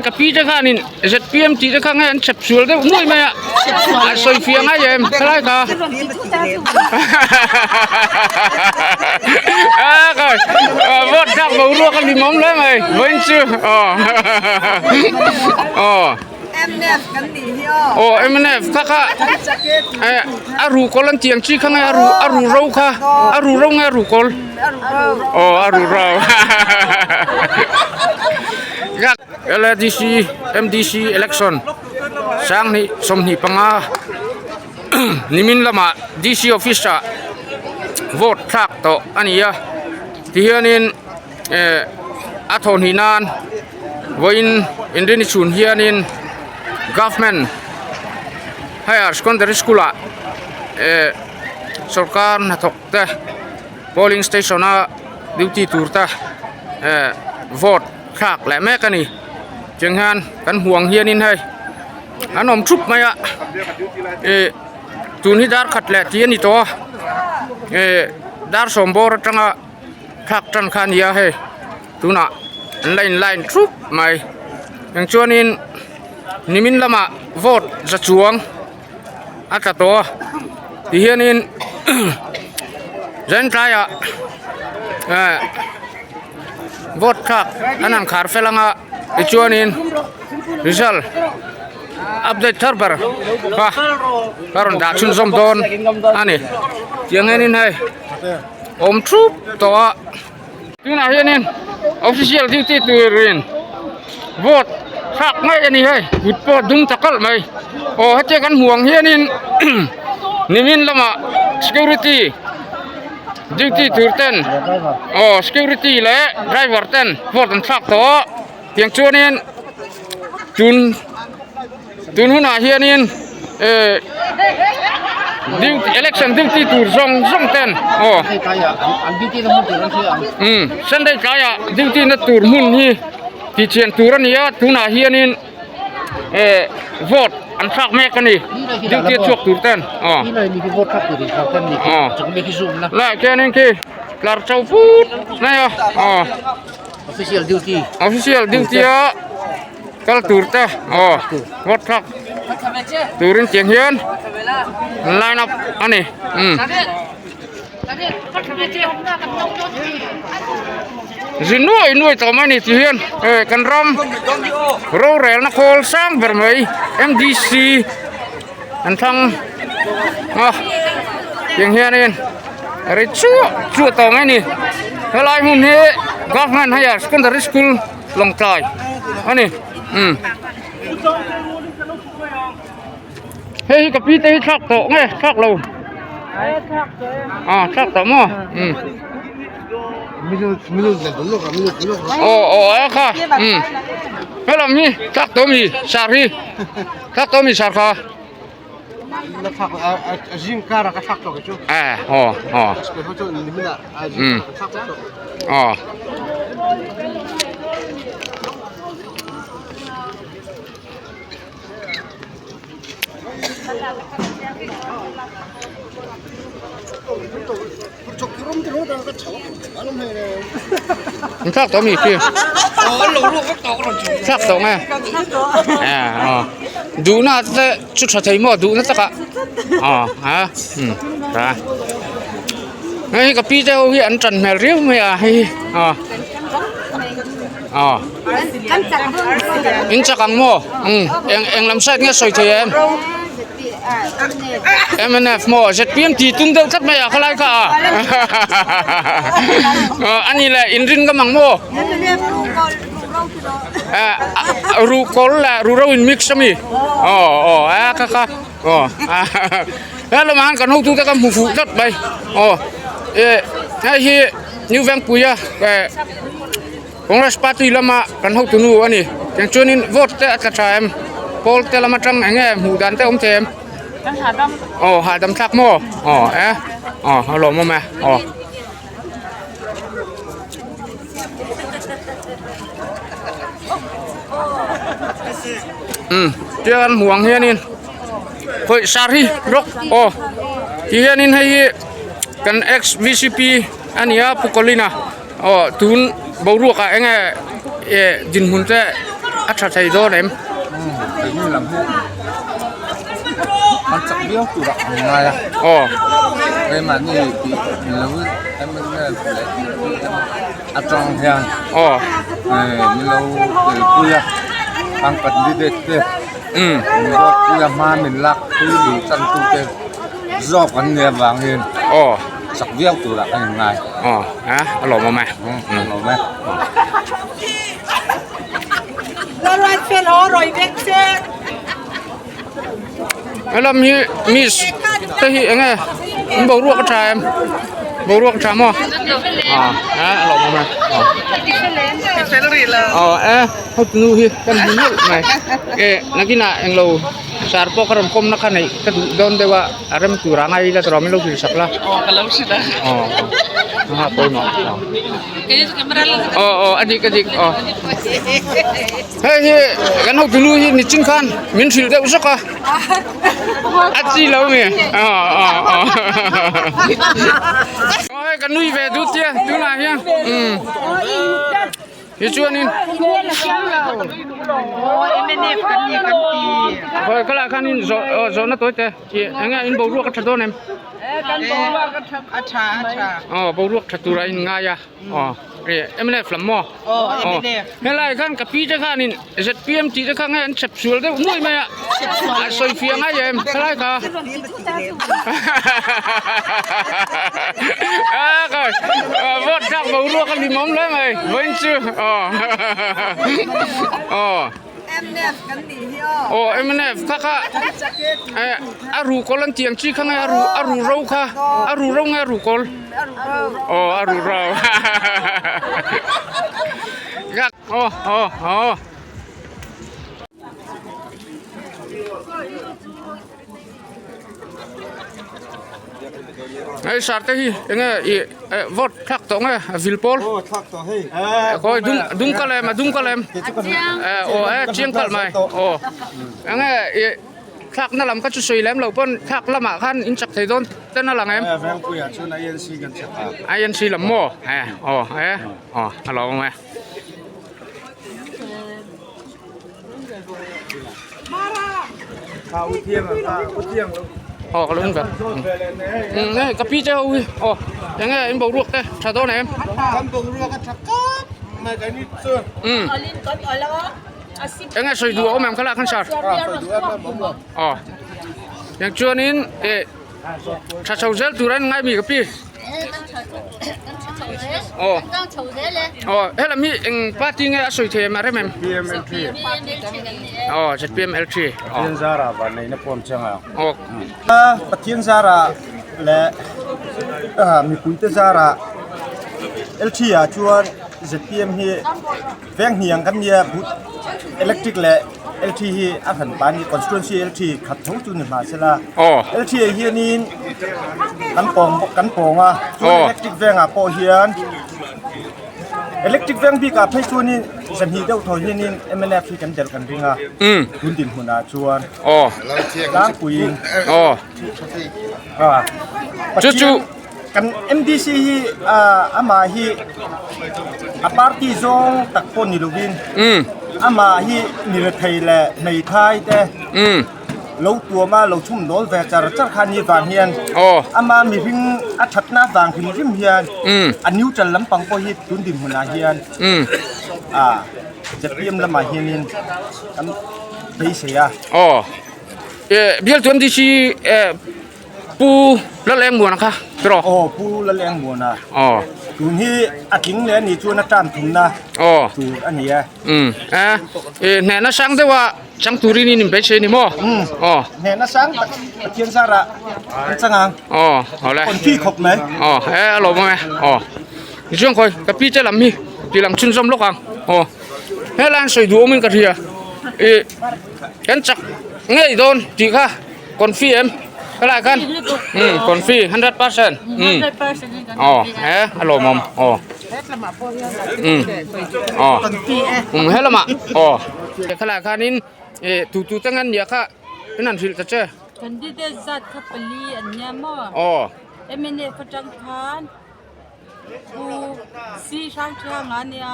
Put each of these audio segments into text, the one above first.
Ka pi te khanin zpm tih te kha nge an chep sual deuh nuai mai a, a sawi fiah ngai em khalai kha a khai vote thlak boruak a limawm hle mai vawiin chu aw aw mnf kan nih hi aw aw mnf kha kha a ru kawl an tih ang chi kha nge a ru a ru ro kha a ru ro nge a ru kawl aw a ru ro. LADC MDC election sanghnih 25 nimin lamah DC office ah vote thlak tawh a ni a tihianin eh a thawhhnih nan vawiin inrini chhun hianin government higher secondary school ah eh sawrkar hnathawk te polling station a duty tur te eh vote thlak leh mek a ni tiang hian kan hmuh ang hianin hei an awm thup mai a ih tun hi dar khat leh tih a ni tawh a ih dar sawm bawr atanga thlak tan kha a ni a hei tunah an la in line thup mai eng chuanin nimin lamah vote za chuang a tla tawh a tihianin zan tlaiah eh vote thlak an han khar fel anga tichuanin result update thar ber kha ka rawn dah chhunzawm dawn a ni tiang hianin hei awm thup tawh a. Tunah hianin official duty turin vote thlak mai a ni hei kut pawh dum ta kalh mai aw hetia kan hmuh ang hianin nimin lamah security duty tur ten aw security leh driver ten vote an thlak tawh a tiang chuanin tun. Tun hunah hianin eh duty election duty tur zawng zawng ten aw umm Sunday tlaiah duty na tur hmun hi tihchian tur a ni a tunah hianin eh vote an thlak mek a ni duty a chhuak tur ten aw aw lai khianin khi tlar chho put mai a aw official duty a. Kal tur te aw vote thlak turin tiang hian line up a ni umm zi nuai nuai tawh mai a ni ti hian eh kan ram rorelna khawl sang ber mai M D C an thlang a tiang hianin rei chuah chuah tawh mai a ni helai hmun hi government higher secondary school. Lawngtlai a ni umm hei hi ka pi te hi thlak tawh nge thlak lo ah thlak tawh maw umm aw aw a kha umm helam hi thlak tawh mi sar hi thlak tawh mi sar kha. Thlak tawh mi khi thlak tawh nge aw duhna te chu tha thei maw duhna takah aw a um tha hei ka pi te ho hi an tan hmel riau mai a hei aw aw in chak ang maw um eng eng lam side nge sawi thei em. Mnf maw zpm tih tum deuh tlat mai a khalai kha a a ni le inrin ka mang maw ruh kawl leh ruh ro in mix ami aw aw a kha kha aw he lamah hian kan hotu te ka hmu fuh tlat mai aw eh hei hi new vengpuia eh Congress party lama kan hotu nu a ni tiang chuanin vote te a tla tha em pawl te lam atang eng nge hmuh dan te a awm thei em aw hahdam thlak maw aw e aw a lawmawm e aw. Um tiang hmuh ang hianin khawi sar hi rawk aw ti hianin hei hi kan ex vcp a ni a pu Colin-a. Aw tun boruak ah enge eh dinhmun te a tha thei dawn em? Keini lam hi an chak viau turah an ngai a. Aw. Keimahni tih lo mnf leh zpm atang hian Aw. min lo telpui a, an candidate te min ruatpui a, hma min lakpui bul chantute zawk an nih avangin Aw. chak viau turah kan inngai. Aw, a a lawmawm e. A lawm e. Helam hi miss te hi eng nge an boruak a tha em boruak a tha maw ah a a lawm awm e aw e hotunu hi kan hmu nual mai e nakinah englo sar pawh ka rawn kawmna kha neih ka duh dawn deuh a a rem tur ah ngai ila tawh min lo hrilh sak la aw a pawimawh aw. Aw aw a dik a dik aw hei hi kan hotunu hi nichin khan min hrilh deuh zawk a a chi lo nge aw aw aw aw hei ka nui ve dut tia tunah hian umm tichuanin khawi ka lah khanin zawh aw zawhna tawi te eng nge in boruak a tha dawn em. A tha a tha. Aw boruak tha tur a in ngai a aw e mnf lam maw aw mnf helai khan ka pi te khanin zpm tih te kha nge an chep sual deuh nuai mai a a sawi fiah ngai em helai kha a kai vote thlak boruak a hlimawm hle mai vawiin chu aw aw. Mnf kan nih hi aw. Aw mnf kha kha eh a ru kawl an tih ang chi kha nge a ru a ru ro kha a ru ro nge a ru kawl aw a ru ro aw aw aw. Hei sar te hi enge ih eh vote thlak tawh nge a vil pawl khawi dum dum kal em a dum kal em eh aw eh chiang kalh mai aw enge ih thlak na lam kha chu sawi lem loh pawn thlak lamah khan in chak thei dawn ten a lang em INC lam maw eh aw eh aw a lo awm e. Aw ka lo en ve umm hei ka pi te ho hi aw eng nge in boruak te tha dawn em kan boruak a tha kawp mai kan ni chu umm eng nge sawi duh a awm em khalak khan sir aw eng chuanin eh tha chho zel tur a en ngai mi ka pi. Aw aw helam hi eng party nge a sawi thei em a rem em aw zpm L three aw Pathian zara van neihna pawh an chiang ang aw Pathian zara leh mipuite zara L three ah chuan zpm hi veng hniang kan nia electric leh L three hi a hran pa a ni constituency L three khat tho chu ni hma sela L three ah hianin kan pawng kan pawng a chuan electric vengah pawh hian electric veng bikah phei chuanin zahnih deuh thaw hianin mnf hi kan delh kan ring a tun dinhmunah chuan tlangpuiin chu chu Kan MDC hi amah hi a party zawng tak pawh ni lovin amah hi mi rethei leh hmeithai te lo tuam a lo chhum dawl ve char char kha ni vang hian ama mihring a thatna vang hrim hrim hian a neutral lampang pawh hi tun dinhmunah hian zpm lamah hianin kan beisei a. Bialtu MDC Pu Lalengmuana kha tiraw? Aw Pu Lalengmuana. Aw. Tun hi a tling leh a nih chuan a term thumna Aw. tur a ni e. Umm e i hnehna sang deuha chang turin in inbeisei a ni maw? Umm. Aw. Hnehna sang tak Pathian zarah an chang ang. Aw awle. Confi khawp mai. Aw e a lawm awm e. Aw. Tichuan khawi ka pi te lam hi tih lam chhunzawm lawk ang. Aw. Helai an sawi duh awmin ka hria. I kan chak ngei dawn tih kha. Confi em helai khan um confi 100% um aw he a lawmawm aw um aw um helama aw helai khanin eh tu tu te nge an nia kha in han hrilh ta che Candidate zat kha pali an nia maw aw MNF atang khan. Pu C Hrangthianga ania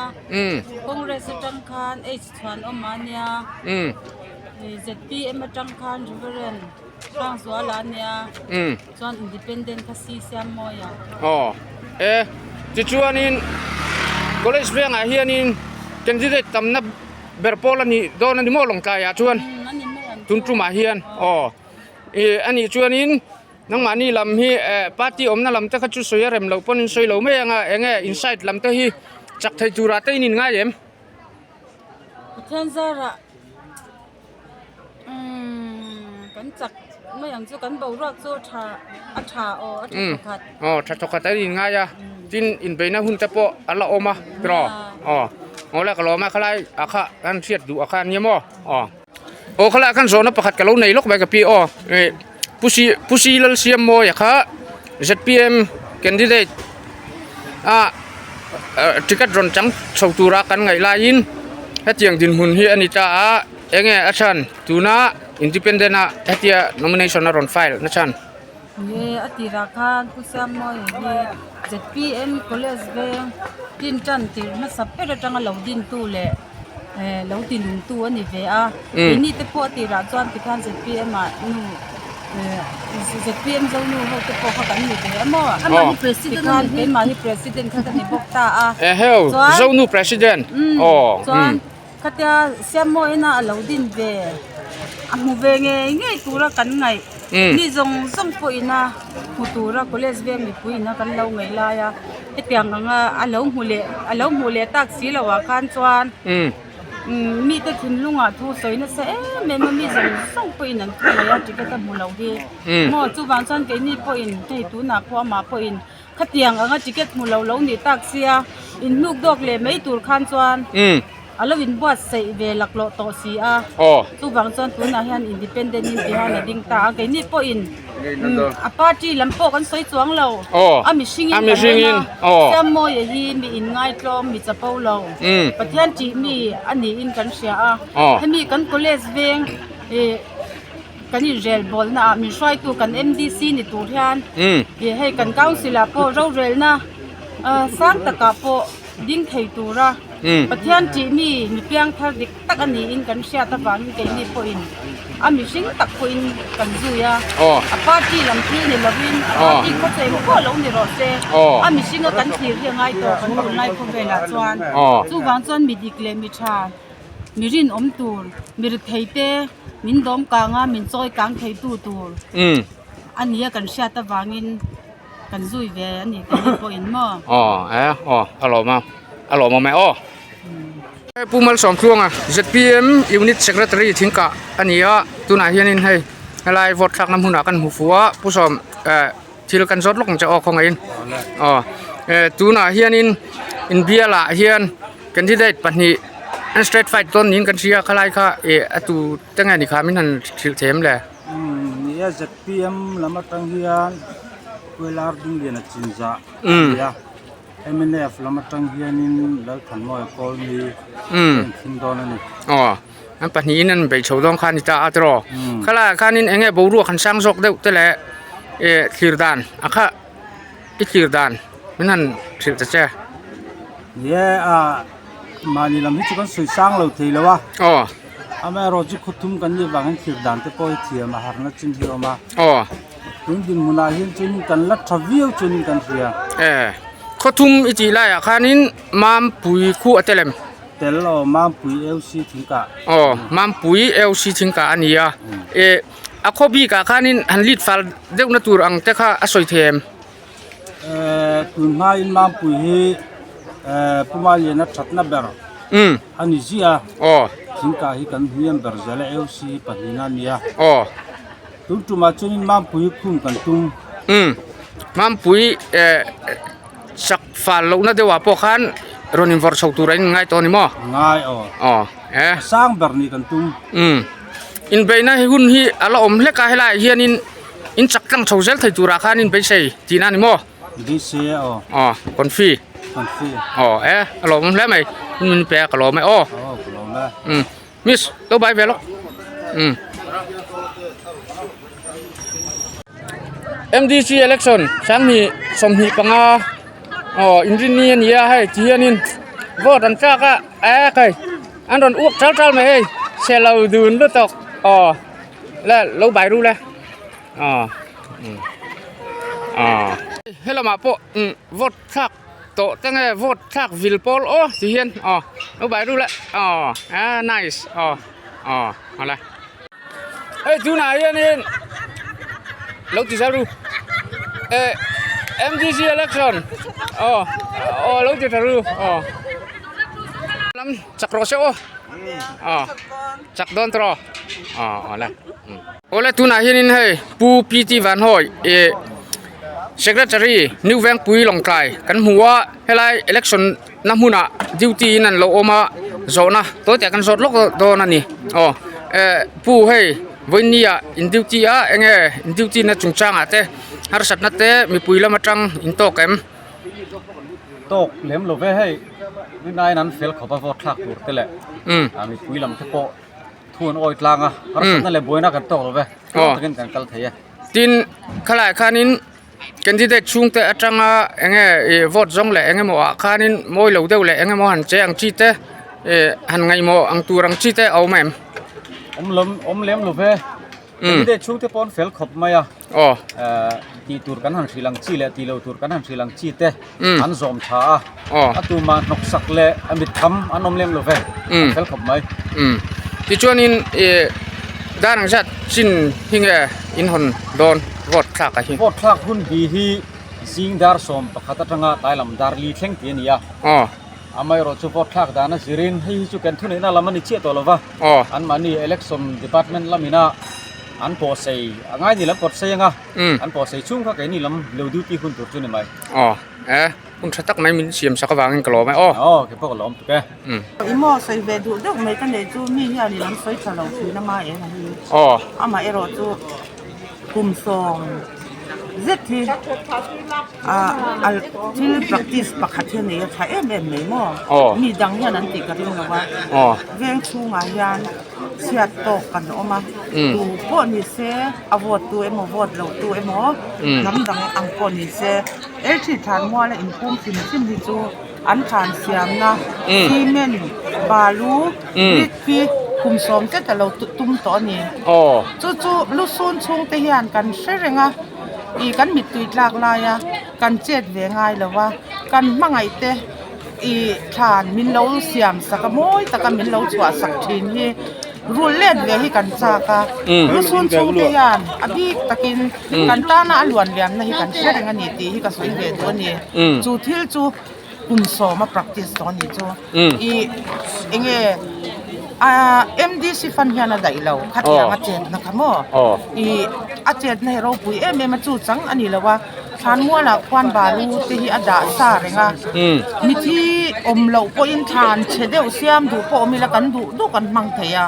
Congress atang khan H Chhuanawma ania ZPM atang khan Reverend Hrangzuala ania chuan Independent kha C Siammawia. Aw e tichuanin college vengah hianin candidate tamna ber pawl a nih dawn a ni maw Lawngtlaiah chuan tun tumah hian aw ih a nih chuanin. Nangmahni lam hi eh party awmna lam te kha chu sawi a rem loh pawn in sawi lo mai ang a eng nge inside lam te hi chak thei turah te in in ngai em? Pathian zarah umm kan chak mai ang chu kan boruak chu a tha a tha aw a tha thawkhat. Aw tha thawkhat an in ngai a tin inbeihna hun te pawh a la awm a tiraw aw aw le ka lawm a khalai ah kha kan hriat duh a kha nia maw aw. Aw khalai ah khan zawhna pakhat ka lo nei lawk mai ka pi aw ih Pu Si Pu Si Lalsiammawia kha zpm candidate a ticket rawn chang chho tura kan ngaih laiin hetiang dinhmun hi a ni ta a eng nge a chhan tuna independent a hetia nomination a rawn file na chhan. Nge a tirah khan Pu Siammawia hi zpm college veng din tan tirh hmasa ber atanga lo dintu leh lo ti nungtu a ni ve a keini te pawh a tirah chuan tikhan zpm ah nu zpm zonu ho te pawh kha kan ni ve a maw tikhan keimah hi president kha ka ni bawk ta a chuan zonu president chuan khatia Siammawiina a lo din ve a hmu ve ngei ngei tura kan ngaih mi zawng zawng pawhina hmu tura college veng mipuiina kan lo ngaih lai a. Hetiang anga a lo hmu leh a lo hmuh leh tak si loh ah khan chuan mite thinlungah thu sawi nasa em em a mi zawng zawng pawhin an thu mai a ticket a hmu lo hi maw chuvang chuan keini pawhin hei tunah pawh amah pawhin khatiang anga ticket hmu lo lo nih tak sia inhnuk dawk leh mai tur khan chuan a lo inbuatsaih ve laklawh tawh si a chuvang chuan tunah hian independent in ti hian a ding ta a keini pawhin a party lam pawh kan sawi chuang lo a mihringin kan en a Siammawia hi mi inngaitlawm mi chapo lo Pathian tih mi a niin kan hria a hemi kan college veng ih kan inrel bawlna ah min hruaitu kan M_D_C ni tur hian ih hei kan council ah pawh rorelna sang takah pawh ding thei tura Pathian tih mi mi piang thar dik tak a niin kan hriat avangin keini pawhin a mihring tak pawhin kan zui a, a party lam thil ni lovin a party khawcheng pawh lo ni rawh se, a mihringa kan thlir hi a ngai tawh kan tunlai khawvelah chuan chuvang chuan mi dik leh mi tha mi rinawm tur mi rethei te min dawm kang a min chawi kang thei tu tur a nia kan hriat avangin. Kan zui ve a ni keini pawhin maw? Aw e aw a lawm a a lawm awm e aw. Pu Malsawmtluanga zpm unit secretary thingkah a ni a tunah hianin hei helai vote thlakna hmunah kan hmu fuh a Pu Sawm eh thil kan zawt lawk ang che aw khawngaihin aw eh tunah hianin inbialah hian candidate pahnih an straight fight dawn niin kan hria khalai kha ih a tu te nge ni kha min han hrilh thei em le? Umm ni e zpm lam atang hian Kuilar Dingliana Chinzah a ni a, mnf lam atang hianin Lalthanmawia Kawlni a inthing dawn a ni. Aw, an pahnihin an beih chho dawn kha a ni ta a tiraw? Khalaiah khanin eng nge boruak han sang zawk deuh te leh ih thlir dan a kha i thlir dan min han hrilh ta che. Ni e, ah mahni lam hi chu kan sawi sang lo thei lo a. Aw. Amaherawh chu khaw thum kan nih vangin thlir dan te pawh hi thiam a harna chin hi a awm a. Aw. Tun dinhmunah hian chuanin kan la tha viau chuanin kan hria. E, khaw thum i tih laiah khanin Mampui khu a tel em? Tel aw, Mampui LC Thingkah. Aw, Mampui LC Thingkah a ni a. E, a khaw bikah khanin han lit fal deuhna tur ang te kha a sawi thei em? E, tun hmain Mampui hi e, Puma Liana thatna ber a ni ziah a. Aw. Thingkah hi kan hniam ber zel a, LC pahnihna a ni a. Aw. Tun tumah chuanin Mampui khum kan tum. Umm Mampui eh sak fal lohna deuhah pawh khan rawn invawrh chho tur a in ngai tawh a ni maw? Ngai aw. Aw eh. A sang ber nih kan tum. Umm inbeihna hi hun hi a la awm hlek a helaiah hianin in chak tlang chho zel thei turah khan in beisei tihna a ni maw? Beisei e aw. Aw confi. Confi. Aw eh a lawmawm hle mai min pe a ka lawm e aw. Aw ka lawm e. Umm. Miss, lo bai ve lawk. Um. MDC election 2025. Aw inrinni a ni a hei ti hianin vote an tlak a ek hei an rawn uak tal tal mai hei chhe lo dun lutuk aw le lo bai ru le aw aw helamah pawh vote thlak tawh te nge vote thlak vil pawl aw ti hian aw lo bai ru le aw a nice aw aw awle hei tunah hianin lo ti zar ru eh M_D_C election aw aw lo ti tha ru aw lam chak rawh se aw aw chak dawn tawh aw awle awle tunah hianin hei pu P_T Vanhawi ih secretary New Vengpui Lawngtlai kan hmu a helai election na hmunah duty in an lo awm a zawhna tawi te kan zawt lawk dawn a ni aw eh pu hei vawiini ah in duty a eng nge in duty na chungchang ah te harsatna te mipui lam atang in tawk em. Tawk lem lo ve hei rinaiin an fel khawp a vote thlak tur te leh mipui lam te pawh thu an awi tlang a harsatna leh buaina kan tawk lo ve tluang takin kan kal thei e. Tin khalai khanin Candidate chhungte atanga eng nge ih vote zawng leh eng emaw ah khanin mawi lo deuh leh eng emaw han che ang chi te ih han ngaihmawh ang tur ang chi te a awm em? Awm lem awm lem lo ve. Candidate chhungte pawh an fel khawp mai a. Aw. Eh tih tur kan han hrilh ang chi leh tih lo tur kan han hrilh ang chi te an zawm tha a. Aw. A tumah hnawksak leh a mittham an awm lem lo ve. An fel khawp mai. Tichuanin ih dar ang zat chin hi nge in hawn dawn vote thlak ah hi. Vote thlak hun bi hi zing dar 11 atanga tlai lam dar li thleng tih a ni a. Aw. Amaherawh chu vote thlak dan a zirin hei hi chu kan thuneihna lam a ni chiah tawh lo va. Aw. Anmahni election department lamina an pawhsei a ngai ni lam pawhsei anga an pawhsei chhung kha keini lam lo duty hun tur chu ni mai. Aw. E. Hun tha tak mai min siam sak avangin ka lawm e aw. Aw ke pawh ka lawm tuk e. Emaw sawi ve duh deuh mai ka nei chu mi hian in an sawi tha lo thin ama eng a hi. Aw. Amah erawh chu kum sawm zet hi ah thil practice pakhat hi a nei a tha em em mai maw. Aw. Mi dang hian an tih ka ring lo a. Aw. Veng chhungah hian chhiat tawk kan awm a. Tu pawh ni se a vote tu emaw vote lo tu emaw hnam dang ang pawh ni se. Elṭhi thlanmuala inpum hrim hrim hi chu an thlan siamna cement balu brick hi kum sawm zet a lo tum tawh a ni. Chu chu lusun chhungte hian kan hre reng a, ih kan mittui tlak laia kan chet ve ngai lo va, kan hmangaih te ih thlan min lo siam sak a mawi taka min lo chhuah sak thin hi rul let ve hi kan chak a, lusun chhungte hian a bik takin Kan tana a luan liamna hi kan hre reng a ni tih hi ka sawi ve duh a ni. Chu thil chu kum sawma practice tawh a ni chu. I enge a MDC fund hian a daih lo khatiang a chetna kha maw? I a chetna hi ropui em em a chu chang a ni lo a. Thlanmualah khuan balu te hi a dah sa reng a. Mithi awm loh pawhin thlan chhe deuh siam duh pawh awm ila kan duh duh kan hmang thei a.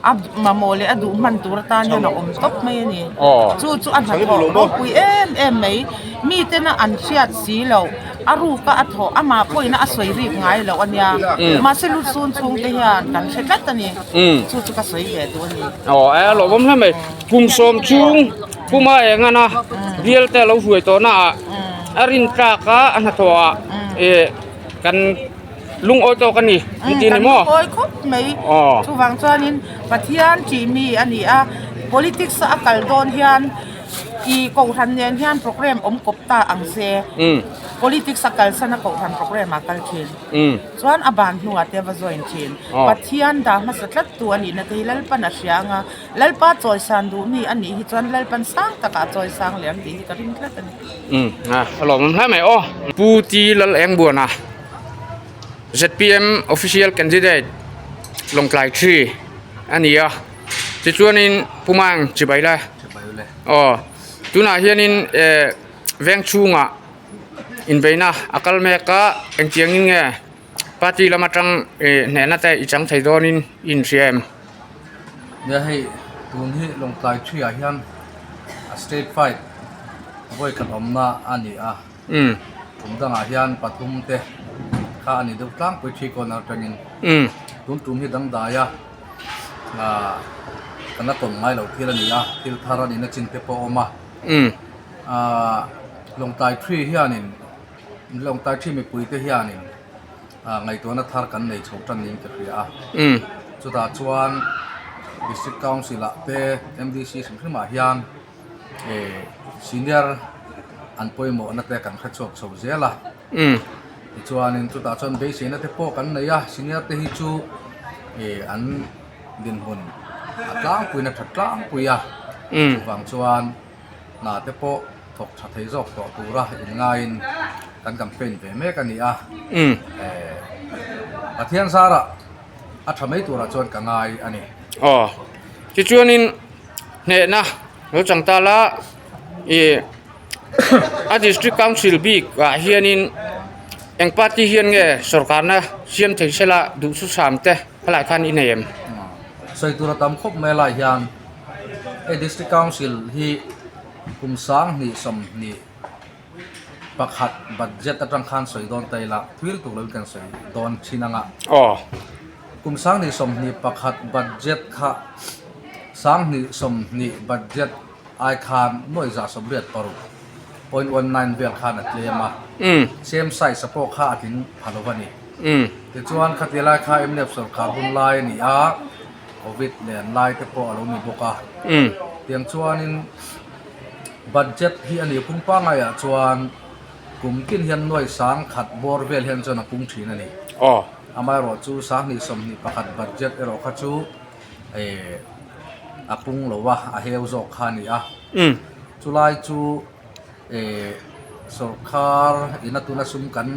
A mamawh leh a duh hman tur atan hian a awm tawp mai a ni. Chu chu a hnathawh ropui em em mai. Mitena an hriat si loh, a ruka a thawh, amah pawhin a sawi rik ngai loh a nia. Mahse Lutsun chhungte hian kan hre tlat a ni. Chu chu ka sawi ve duh a ni. Aw e a lawmawm hle mai. Kum sawm chung puma eng ana bial te a lo hruai tawh na ah a rin tlak a a hnathawh ah ih kan. Lungawi tawk a ni an ti ni maw? Kan lungawi khawp mai. Chuvang chuanin Pathian tih mi a ni a, politics a kal dawn hian i kohhran nen hian program awm kawp ta ang se. Politics a kalsan a kohhran program ah kal thin. Chuan a ban hnuah te va join thin. Pathian dah hmasa tlat tu a nihna te hi Lalpan a hria ang a, Lalpa chawisan duh mi a nih hi chuan Lalpan sang takah a chawisang leh ang tih hi ka ring tlat a ni. A lawmawm hle mai aw. Pu T Lalengbuana. Zpm official candidate Lawngtlai 3 a ni a tichuanin Pumang chibai la aw tunah hianin eh veng chhungah inbeihna a kal mek a engtiangin nge party lam atang eh hnehna te i chang thei dawnin i inhria em? Nia hei tun hi Lawngtlai 3 ah hian a state fight vawi khat awmna a ni a. Kum dangah hian pathum te kha a ni deuh tlangpui thi corner atangin tun tum hi dangdai a ah kan la tawn ngai loh thil a ni a thil thar a nihna chin te pawh a awm a ah Lawngtlai tree hianin. Lawngtlai thi mipuite hianin ngaihtuahna thar kan nei chho tan niin ka hria a. Chutah chuan District Council ah te MDC hrim hrim ah hian senior an pawimawhna te kan hre chhuak chho zel a. Tichuanin chutah chuan beiseina te pawh kan nei a, senior te hi chu an dinhmun a tlangpuiin a tha tlangpui a, chuvang chuan hna te pawh thawk tha thei zawk tawh tura inngaiin kan campaign ve mek a ni a, Pathian zarah a tha mai turah chuan ka ngai a ni. Aw, tichuanin hnehna lo chang ta la ih a district council bik ah hianin eng party hian nge sorkarna siam thei sela duhthusam te helai khan i nei em? Sawi tur a tam khawp mai lai hian hei district council hi kum 20 21 budget atang khan sawi dawn ta ila thil tur lovin kan sawi dawn thin anga kum 20 21 budget kha 20 20 budget ai khan nuai za 86 .19 vel khan a tlem a same size a pawh kha a tling pha lo a ni tichuan khati lai kha mnf sorkar hun lai a ni a covid nen lai te pawh a lo ni bawk a tiang chuanin budget hi a ni phung pangaiah chuan kum tin hian nuai sang khat bawr vel hian chuan a pung thin a ni amaherawh chu 20 21 budget erawh kha chu eh a pung lo a a heu zawk kha a ni a chulai chu eh sawrkar ina tuna sum kan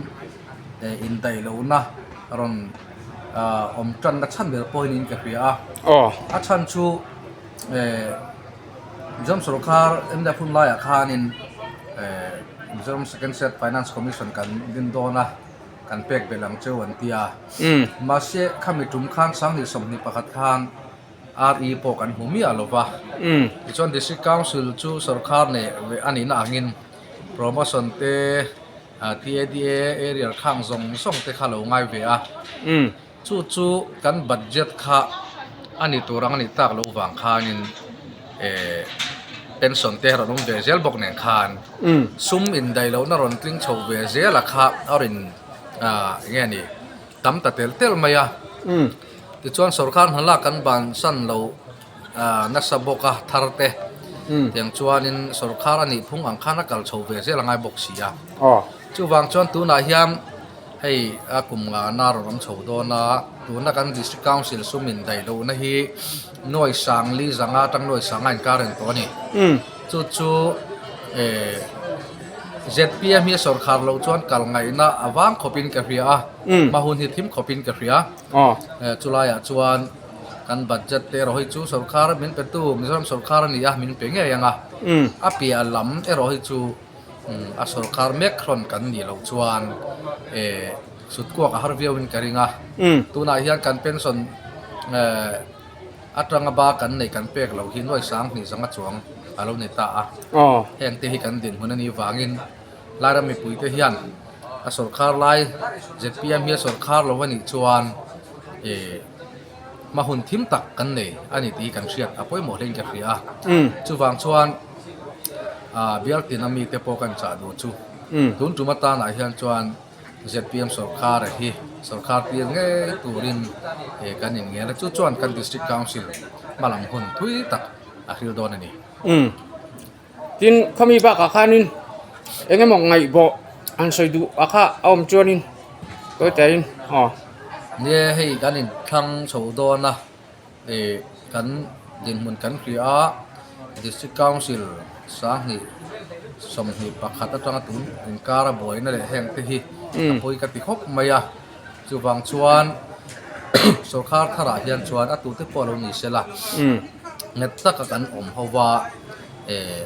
eh indaih lohna rawn ah awm tanna chhan ber pawh hi niin ka hria a a chhan chu eh Mizoram sawrkar MLA hun laiah khanin eh Mizoram Second State Finance Commission kan din dawn a kan pek belh ang cheu an ti a mahse khami tum khan 20 21 khan RE pawh kan hmu miah lo va tichuan District Council chu sawrkar nei a nihna angin promotion te TADA area khang zawng zawng te kha lo ngai ve a chu chu kan budget kha a ni tur ang a nih tak loh vang khanin eh pension te rawn awm ve zel bawk nen khan sum indaih lohna rawn tling chho ve zel a kha a rawn ah eng nge ni tam ta tel tel mai a tichuan sorkar hna lak kan bansan lo ah nasa bawk a thar te tiang chuanin sorkar a nih phung ang khan a kal chho ve zel a ngai bawk si a chuvang chuan tunah hian hei a kum ngahna rawn awm chho dawn a tuna kan district council sum indaih lohna hi nuai sang li zanga atang nuai sanga inkar reng tawh a ni chu chu eh zpm hi a sawrkhar loh chuan kal ngaihna a vang khawpin ka hria a hma hun hi thim khawpin ka hria chulaiah chuan kan budget te erawh hi chu sawrkhar min petu Mizoram sawrkhar a ni a min pe ngei ang a a piah lam erawh hi chu a sawrkhar mek hrawn kan nih loh chuan eh sut kuak a har viau in ka ring a tunah hian kan pension eh atanga ba kan neih kan pek loh hi nuai sang hnih zanga chuang a lo ni ta a heng te hi kan dinhmun a nih vangin Lairam mipui te hian a sawrkhar lai zpm hi a sawrkhar lo a nih chuan eh hma hun thim tak kan nei a ni tih hi kan hriat a pawimawh hle in ka hria a chuvang chuan ah bial tina mite pawh kan chah duh chu tun tum atanah hian chuan zpm sawrkhar hi sawrkhar tir ngei turin eh kan inngen a chu chuan kan district council hma lam hun thui tak a hril dawn a ni. Tin khawmi bakah khanin eng emaw ngaihbawh an sawi duh a kha a awm chuanin tawi taiin aw. Nia hei kan inthlang chho dawn a ih kan dinhmun kan hria a district council 20 21 atanga tun inkar a buaina leh heng te hi a pawi ka ti khawp mai a chuvang chuan sawrkar tharah hian chuan a tute pawh a lo ni sela nghet taka kan awm ho va. Eh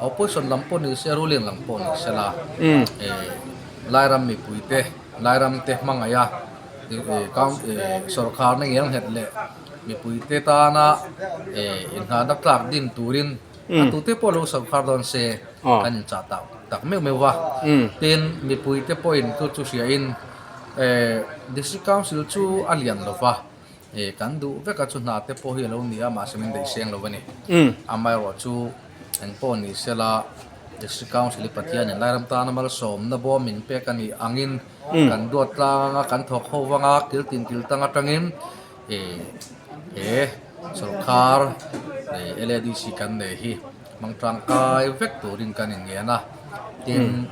opposition lam pawh ni se ruling lam pawh ni sela eh Lairam mipui te Lairam te hmangaih a eh eh sawrkar na ngel nghet leh mipui te tana eh inngahna tlak din turin a tute pawh lo sawrkar dawn se kan inchah tak tak meuh meuh va tin mipui te pawhin chu chu hriain eh district council chu a lian lo va. Eh kan duh vek a chu hna te pawh hi a lo ni a mahse min daih seng lo a ni. Amaherawh chu eng pawh ni sela District Council hi Pathianin Lairam tana malsawmna bawm min pek a nih angin kan duat tlang anga kan thawk ho vanga kil tin kil tang atangin he sawrkar LADC kan nei hi hmang tangkai vek turin kan inngen a. Tin,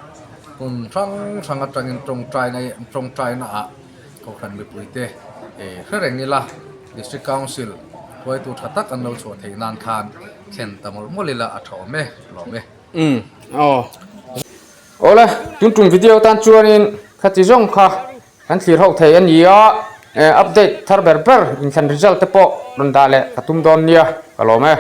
hmun hrang hrang atangin tawngtaina tawngtaina ah Kohhran mipuite hre reng ila District Council hruaitu tha tak an lo chhuah theih nan khan thlen ta mawlh mawlh ila a tha awm e, lawm e. Umm aw. Awle, tun tum video tan chuanin khati zawng kha kan thlir ho thei a ni a, update thar ber ber inthlan result te pawh rawn dah leh ka tum dawn nia ka lawm e.